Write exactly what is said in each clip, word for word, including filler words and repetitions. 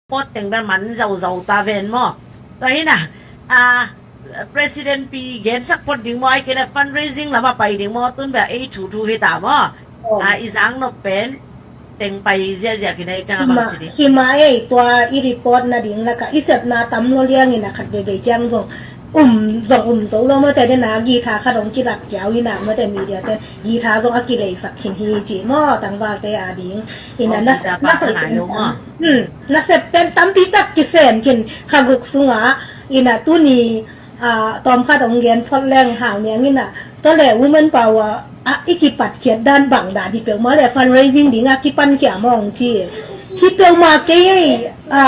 pot teng bel man zau zau ta ven maw. Tua hi na, a, President pi gensak pot ding maw, ai kei na fundraising lama pai ding maw, tun bel ei thu thu hi ta maw. A, i zang nop pen teng pai ziahziah kina i cang a bang ci ding. Hima ei, tua i report na ding laka i sepna tam lo liangin a khat veivei ciang zong um zong um zo lo mawte, dena guitar khat hong kilak kiau ina mawte, media te guitar zong a kileisak khin hi ci maw, tangvalte a ding. Ina na sep pen tam, hmm, na sep pen tampi tak kisem khin kha guk sunga, ina tuni a, tawm khat hong gen phot leng hau niang ina, tua le woman power a, i kipatkhiat dan bang dan hi peuhmah le fundraising dinga kipankhia mawng ci. Hi peuhmah kei ei, a,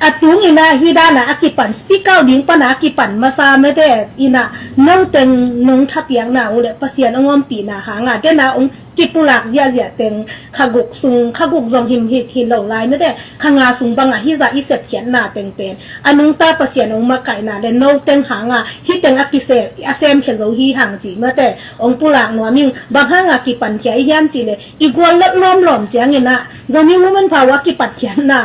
a tung ina hi dana a kipan, speak out ding pana a kipan masa mete ina, no teng nong thapiakna uh le Pasian hong ompihna hanga dena hong kipulak ziahziah teng kha guk sung, kha guk zong him hi, hi lo lai mete, kha nga sung banga hi za i sepkhiatna teng pen a nungta Pasian hong makaihna le no teng hanga hi teng a kisem, a semkhia zo hi hang ci mete, hong pulak nuam ing. Bang hanga kipankhia i hiam ci le i gual lawmlawm ciangina Zomi woman power a kipatkhiatna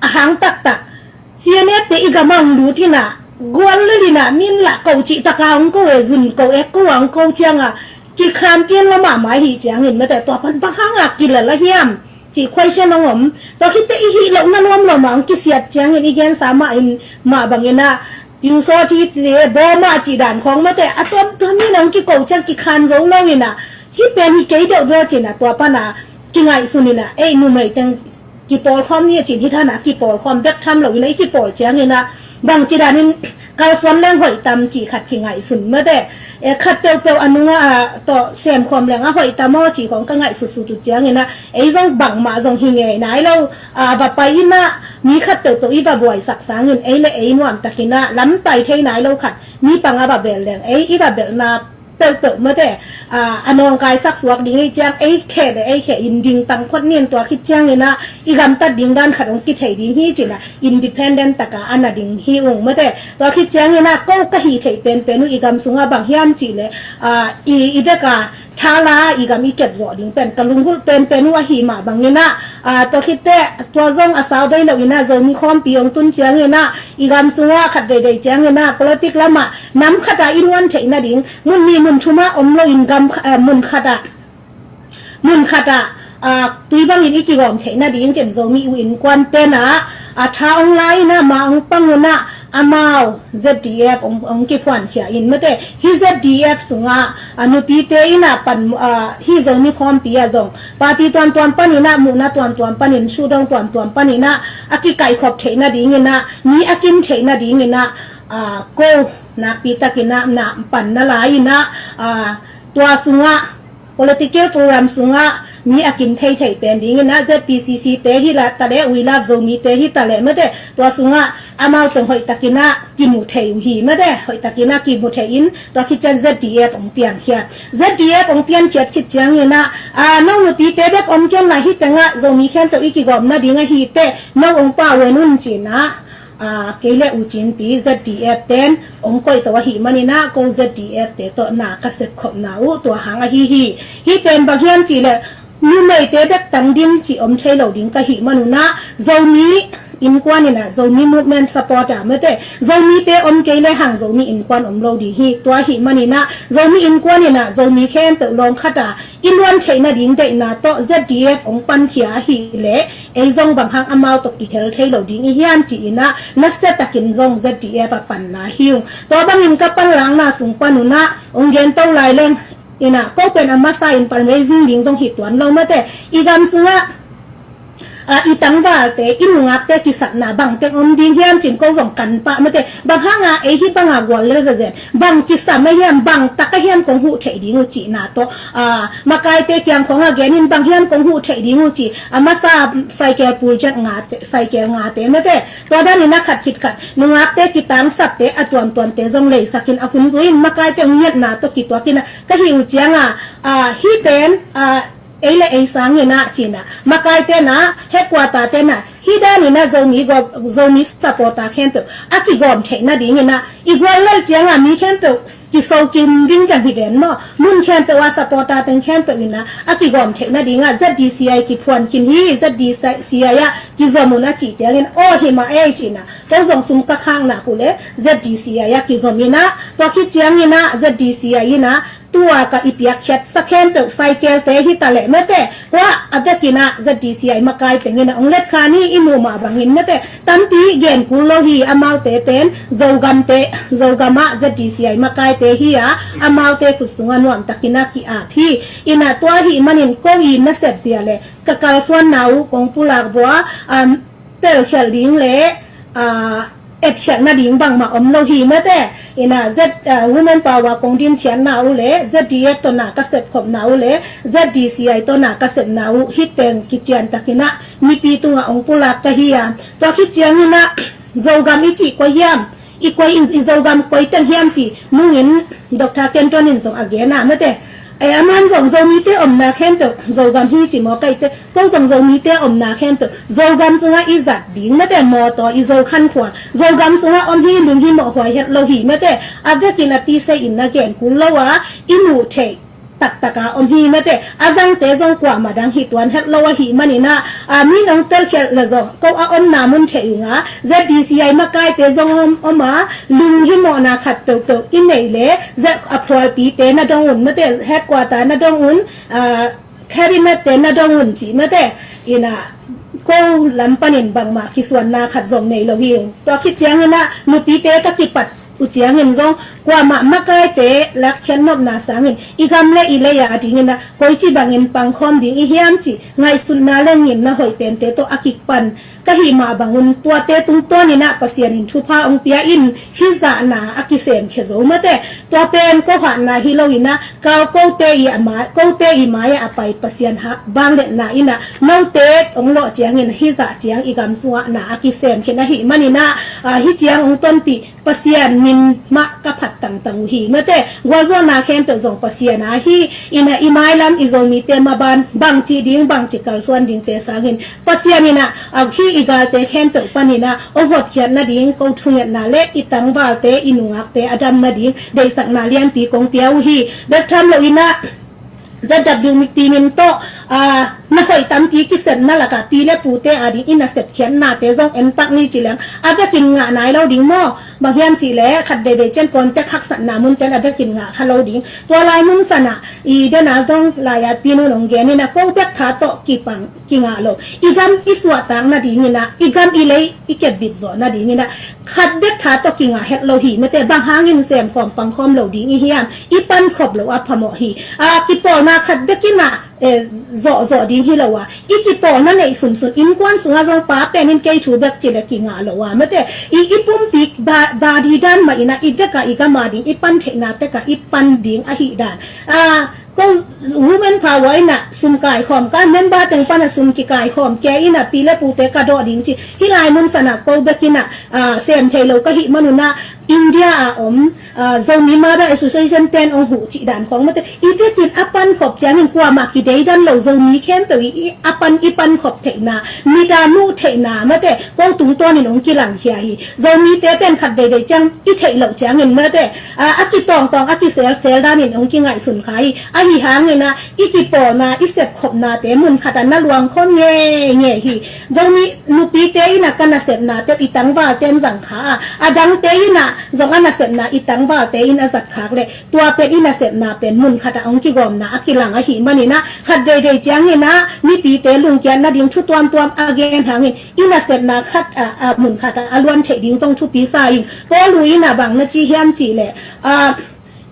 a hang taktak C N F te i gam a hong lut ina, gual lel ina, min lah ko cih taka hong ko e, zun ko ek ko a hong ko cianga kikhan pian lo mahmah hi ciangin mete, tua pan bang hanga kilel a hiam cih question hong om. Tua khitte i hih lohna lawmlawm a hong kisiat ciangin i gensa mah in mah bangina, piusaw thi te bawma cih dan khawng mete, a tuamtuam ina hong kiko ciang kikhan zo lo ina, hi pen hi kei deuh deuh cina tua pana kingaihsun ina, ei numei teng kipawlkhawm ni a cin hi thana kipawlkhawm bek tham lo ina i kipawl ciangina bangci danin kalsuan leng hoih tam cih khat kingaihsun mete, e, khat peuhpeuh a nunga a tawh semkhawm leng a hoih tam aw cih khawng ka ngaihsutsut uh ciangina ei zong bangmah zong hi ngei nai lo, a, va pai ina mi khat peuhpeuh i va buaisak sangin ei le ei nuamtakina lam pai thei nai lo khat mi pang a va bel leng ei i va belhna peuhpeuh mete, a, a nawngkaisak suak ding hi ciang ei kheh le ei kheh in ding tangkhot nin tua khit ciangina i gamtat ding dan khat hong kithei ding hi cina independent taka a na ding hi ung mete. Tua khit ciangina ko ka hih theih penpen uh i gam sunga bang hiam cih le, a, i, i beka thala i gam i kep zawh ding pen ka lunggulh penpen uh ahi mah bangina, a, tua khitte tua zong a sau vei lo ina Zomi khawmpi hong tun ciangina i gam sunga khat veivei ciangina politic lama nam khata i nuan theih nading, mun nih mun thuma om loin gam, eh, mun khata, mun khata, ah, tui bangin i kigawm theih nading cin Zomi u innkuan tena, a tha hong lai ina ma hong pang una amau Z D F hong, hong kiphuankhia in mete, hi Z D F sunga, a, nupite ina pan, a, hi Zomi khawmpi a zong party tuamtuam panina, muhna tuamtuam panin, sudong tuamtuam panina a kikaikhop theih nadingina, mi a kim theih nadingina, a, ko nakpi takina na pan na lai ina, a, tua sunga political program sunga mi a kim thei thei pen dingina Z P C C te hi la tale, We Love Zomi te hi tale mete, tua sunga amau teng hoih takina kimu thei uh hi mete, hoih takina kimu thei in tua khit ciang Z D F hong piangkhia. Z D F hong piankhiat khit ciangina, a, no nupite bek om kian la hi tenga Zomi khempeuh i kigawm nading ahi te, no hong pau en un cina, a, kei le U Cin pi Z D F ten hong koih to ahih manina ko Z D F te tawh na ka sepkhopna uh tua hang ahi hi. Hi pen bang hiam cih le numeite bek tang dim cih om thei lo ding ka hih manuna Zomi innkuan ina Zomi movement supporter mete, Zomite om kei le hang Zomi innkuan om lo ding hi. Tua ahih manina Zomi innkuan ina Zomi khempeuh lawng khata i luan theih nading deihna tawh Z D F hong pankhia ahih le ei zong bang hang amau tawh kihel thei lo ding i hiam ci ina nasia takin zong Z D F a pan la hi ung. Tua bangin ka panlakna sung panuna hong gen to lai leng ina ko pen a masa in fundraising ding zong hi tuan lo mete, i gam sunga, a, i tangvalte i nungakte kisakna bangteng om ding hiam cin ko zong kan pah mete, bang hanga ei hi banga gual lel zezen bang kisam a hiam, bang tak a hiam kong huh theih ding uh cihna tawh, a, makaite kiang khawng a genin bang hiam kong huh theih ding uh ci, a masa cycle puljet ngate, cycle ngate mete, tua danin a khat khit khat nungakte kitangsapte a tuamtuamte zong leisakin a hun zuin makaite hong ngiatna tawh kituakin a ka hih uh cianga, a, hi pen, a, ei le ei sangin a cina makaite na headquarter te na Hih danin ah Zomi gawm, Zomi supporter khempeuh a kigawm theih nadingin ah, i gual lel ciangah mi khempeuh kiso kim ding kan hi ven maw. Mun khempeuh ah supporter teng khempeuh in ah a kigawm theih nadingah Z D C I kiphuan khin hi, Z D C I ah kizom un a cih ciangin, aw hi mah ei ci-in ah, ko zong sum ka khak nak uh leh Z D C I ah kizom in ah, tua khit ciangin ah Z D C I in ah, tua ka i piakkhiatsa khempeuh, cycle-te hi ta leh mate, kua a vekin ah Z D C I makai tengin ah hong letkhan hi, i muh mah bangin mate, tampi gen kul lo hi. Amaute pen Zogamte, Zogam ah Z D C I makaite hi a, amaute khut sungah nuamtakin ah ki-ap hi. In ah tua ahih manin ko i nasep zia leh ka kalsuanna uh kong pulak bua, um, telkhialh ding leh, ah, etkhialh nading bangmah om lo hi mate. In ah Z, ah, Women Power kong dinkhiatna uh leh Z D F tawh na ka sepkhopna uh leh Z D C I tawh na ka sepna uh hih teng kiciantakin ah mipi tungah hong pulak ka hi a. Tua khit ciangin ah Zogam i cih koi hiam, i koi in, i Zogam koi teng hiam ci nungin Doctor Kenton in zong a gen ah mate. Ei, aman zong Zomite omna khempeuh Zogam hi ci maw, kaite, ko zong Zomite omna khempeuh Zogam sungah i zat ding mate, mawtaw i Zo khankhual Zogam sungah om hi, lung hi mawh huai het lo hi mate. A vekin a tisei in na gen kul lo a, i muh theih taktak a om hi mate. A zangte zong kuamah dang hi tuan het lo ahih manin ah, a, mi nong telkhialh leh zong ko a omna mun theih ung a, Z D C I makaite zong om, om a, lung hi mawhna khat peuhpeuh i neih leh Z a phualpite na dong un mate, headquarter na dong un, a, cabinet-te na dong un ci mate. In ah ko lam panin bangmah kisuanna khat zong nei lo hi ung. Tua khit ciangin ah nupite ka kipat uh ciangin zong kuamah makaite lakkhiat nopna sangin i gam leh i lei a dingin ah koici bangin pangkhawm ding i hiam cih ngaihsutna leh ngimna hoih pente tawh a kipan ka hih mah bangun tuate tungtawnin ah Pasian in thupha hong pia in, hih zahna a kisemkhia zo mate. Tua pen ko hatna hi loin ah kal kote i a mai, kote i mai-ah a pai Pasian ha vangliatna in ah note hong lawh ciangin hih zah ciang i gam sungah na a kisemkhin ahih manin ah, a, hih ciang hong tonpih Pasian min mah ka phat tangtang uh hi mate. Gualzawhna khempeuh zong Pasian a hi. In ah i mailam i Zomite maban bangci ding, bangci kalsuan dingte sangin Pasian in ah, a, hih i galte khempeuh panin ah hong hotkhiat nading ko thungetna leh i tangvalte, i nungakte a dam nading deihsakna lianpi kong pia uh hi. Bek tham loin ah Z W P min tawh, a, na hoih tampi kisepna lakah pi leh pute a ding i nasepkhiatnate zong en pak ni ci leng a vekin ngah nai lo ding maw. Bang hiam cih leh khat veivei ciang contact haksatna munten a vekin ngah kha lo ding. Tua lai mun sanah i den a zong lai-at pi nu'n hong gen in ah ko bek tha tawh kipang kingah lo. I gam i suahtak nadingin ah, i gam i lei i kepbit zawh nadingin ah khat bek tha tawh kingah het lo hi mate. Bang hangin semkhawm pangkhawm lo ding i hiam? I pankhop loh a phamawh hi. A, kipawlna khat bek in ah, eh, zawhzawh ding hi lo a, i kipawlna neih sunsun innkuan sungah zong pa pen in kei thu bek ci leh kingah lo a mate. I, i pumpi ba, badi dan mah in ah i vek a, i gam a ding i pan theihna tek a i pan ding ahih dan. A, ko Women Power in ah sum kaikhawm ka, member teng pan ah sum kikaikhawm kei in ah pi leh pute ka dawh ding ci. Hih lai mun sanah ko bek in ah, a, sem thei lo ka hih manun ah India a om, a, Zomi Mother Association ten hong huh cih dan khawng mate. I vekin a pankhop ciangin kuamah kideidan lo Zomi khempeuh i, i a pan, i pankhop theihna, mit a muh theihna mate, ko tungtawnin hong kilangkhia hi. Zomite pen khat veivei ciang i theih loh ciangin mate, a, a kitawngtawng, a kiselsel danin hong kingaihsun kha hi. Ahi hangin ah i kipawlna, i sepkhopnate mun khat ah na luangkhawm ngeingei hi. Zomi nupite in ah ka nasepnate uh i tangvalte in zang kha a, a dangte in ah zong a nasepna i tangvalte in a zat khak leh tua pen i nasepna pen mun khat ah hong kigawmna a kilang ahih manin ah khat veivei ciangin ah mipite lungkiat nading thu tuamtuam a gen hangin i nasepna khat ah, a, mun khat ah a luan theih ding zong thupi sa ing. Paul in ah bang na ci hiam cih leh, a,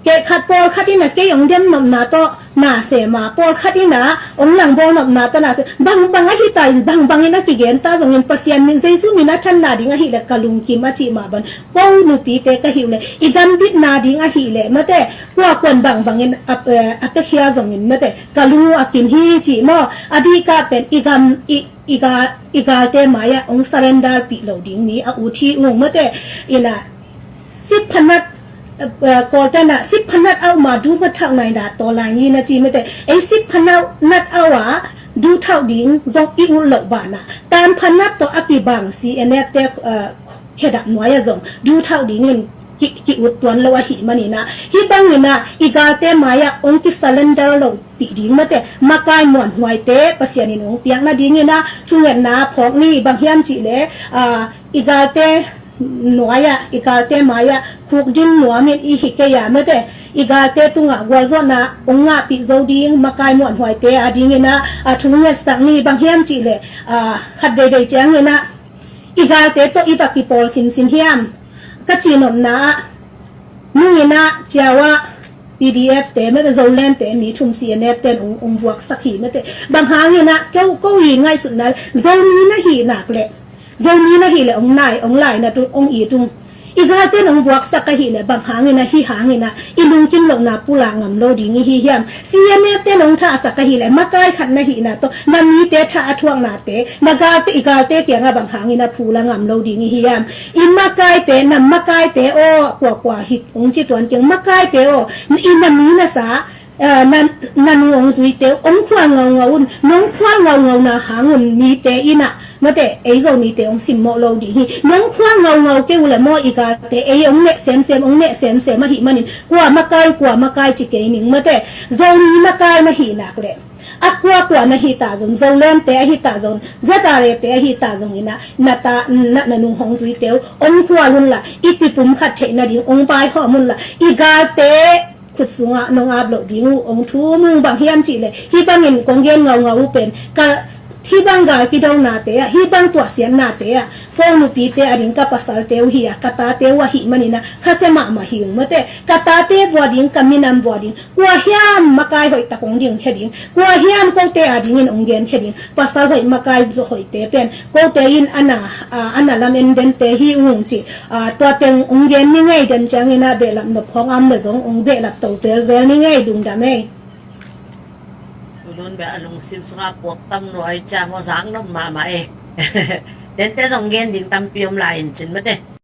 kei khat pawlkhat in ah kei hong dem nopna tawh na sem a, pawlkhat in ah hong langbawl nopna tawh na sem. Bangbang ahi ta in, bangbangin a kigen ta zongin Pasian min, Jesu min a thanna ding ahih leh ka lungkim a cih mah bang. Ko nupite ka hih uh leh i gambitna ding ahih leh mate, kuakuan bangbangin a, eh, a piakhia zongin mate, ka lung uh a kim hi cih maw. A dikkah pen i gam, i, i ga, i galte mai-ah hong surrender pih lo ding mi a ut hi ung mate. In ah sik phanat, eh, Kawlte'n ah sik phanat au ma du ma thak nai da taw lai hi na ci mate. Ei sik phanat au a duhthauh ding zong i ut loh banah, tanphanat tawh a kibang C N F te, uh, khedap nuai-ah zong duhthauh dingin ki, ki ut tuan lo ahih maninah, hih banginah i galte mai-ah hong ki surrender lo pih ding mate, makai muanhuaite Pasian in hong piak nadinginah thungetna phawk ni. Bang hiam cihleh, ah, i galte nuai-ah, i galte mai-ah khukdin nuamin i hi kei a mate, i galte tungah gualzawhna hong ngahpih zo ding makai muanhuaite adinginah, ah, thungetsak ni. Bang hiam cihleh, ah, khat veivei cianginah i galte tawh i va kipawl simsim hiam? Ka cihnopna ah, nunginah ciau ah P D F te mate, Zoland te mi thum C N F ten hong, hong vuaksak hi mate. Bang hanginah ko, ko i ngaihsutna leh Zomi na hih nak leh, Zomi na hih leh hong nai, hong lai na tu, hong it ung. I galte nong vuaksak ahih leh bang hanginah, hih hanginah i lungkim lohna pulak ngam lo ding i hi hiam? C N F te nong thahsak ahih leh makai khat na hihna tawh na mite thah a thuaknate, na galte, i galte kiangah bang hanginah pulak ngam lo ding i hi hiam? I makaite, na makaite aw, kuakua hi hong ci tuan keng, makaite aw, i na mi na sa, eh, na, na nu hong zuite uh hong khual ngaungau un. Nong khual ngaungauna hang un mite inah mate, ei Zomite hong simmawh lo ding hi. Nong khual ngaungau kei uh leh maw i galte ei hong neh semsem, hong neh semsem ahih manin kua makai, kua makai ci kei ning mate. Zomi makai na hih nak leh, a kuakua na hih ta zong, Zoland te ahi ta zong, Z R A te ahi ta zonginah na ta, na, na nu hong zuite uh hong khual unla, i kipum khat theih nading hong vaihawm unla, i galte khut sungah nong ap loh ding uh hong thum ung. Bang hiam cihleh hih bangin kong gen ngaungau uh pen ka, hih bang gal kidonate ah, hih bang tuahsiatnate ah ko nupite ading ka pasalte uh hi a, ka tate uh ahih maninah khasia mahmah hi ung mate. Ka tate vua ding, ka minam vua ding, kua hiam makai hoihtak hong dingkhia ding, kua hiam kote adingin hong genkhia ding? Pasal hoih, makai hoihte pen kote in a na, a, a na lam en dente hi ung ci. A, tua teng hong gen ni ngei. Den cianginah behlap nop khawng a om leh zong hong behlap to zelzel ni ngei. Lungdam ei. Tulun beh a lungsim sungah puak tam nuai ciang aw, zak nop mahmah ei. Dente zong gen ding tampi om lai in cin mate.